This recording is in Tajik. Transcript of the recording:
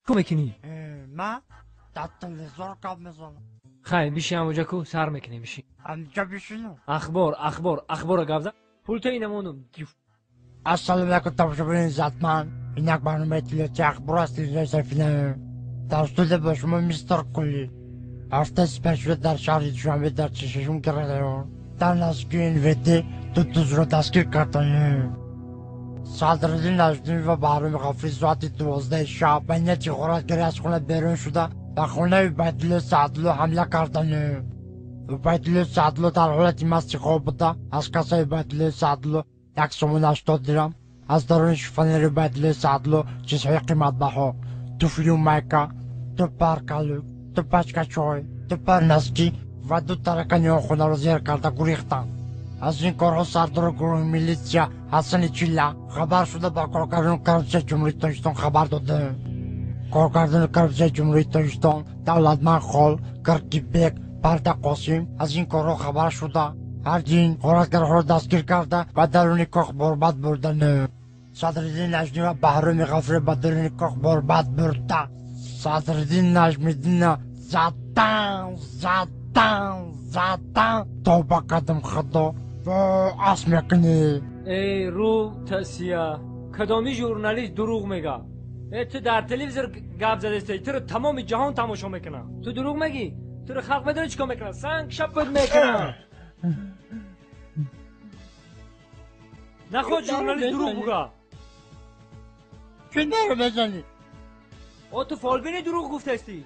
Чикор мекунӣ? Ма дар телевизор гап мезанам. Хай, биши ҳамоҷа ку, сар мекунем, биши. Ҳамҷа бишинам? Ахбор, ахбор, ахбора гап зан. Пулта инамонум. Ассалому алайкум, тамошобинони иззатманд. Инак барномаи иттилоотии ахбор аз телевизиони Сафина. Дар студия бо шумо мистер Кулли. Ҳафтаи сипаришуда дар шаҳри Душанбе дар 46 район дар наздикии НВД ду дузро дастгир карданд. Садриддин Наҷмиддин ва Баҳроми Ғафурӣ соати 12 шаб ба нияти ғоратгарӣ аз хона берун шуда, ба хонаи Убайдулло Саъдулло ҳамла карданд. Убайдулло Саъдулло дар ҳолати масти хоб буда, аз кассаи Убайдулло Саъдулло 1 сомон 80 дирам, аз даруни шифонери Убайдулло Саъдулло чизҳои қиматбаҳо: туфлю майка, ду пар калук, ду пачка чой, ду пар носки ва ду таракани он хонаро зер карда гурехтанд. Аз ин корҳо сардори гурӯҳи милитсия Ҳасани Чилла хабар шуда, ба коргардони коррупсияи Ҷумҳурии Тоҷикистон хабар доданд. Коргардони коррупсияи Ҷумҳурии Тоҷикистон Давлатманд Хол, Киркибек, Парда Қосим аз ин корҳо хабар шуда, ҳардуин ғоратгарҳоро дастгир карда, ба даруни кох борбад бурданд. Садриддин Наҷмӣ ва Баҳроми Ғафурӣ ба даруни кох борбад бурда, Садриддин Наҷмиддинна задан, задан, задан. Тавба кардам, Худо, во ас мекунӣ. Эй, рӯ тасия, кадоми журналист дурӯғ мега? Э, ту дар телевизор гап задестӣ, туро тамоми ҷаҳон тамошо мекунад. Ту дурӯғ мегӣ, туро халқ медонӣ чӣ кор мекунад? Санг шаппат мекунад. Наход журналист дурӯғ буга. Чӣ наро мезанӣ? О, ту фолбини, дурӯғ гуфтастӣ.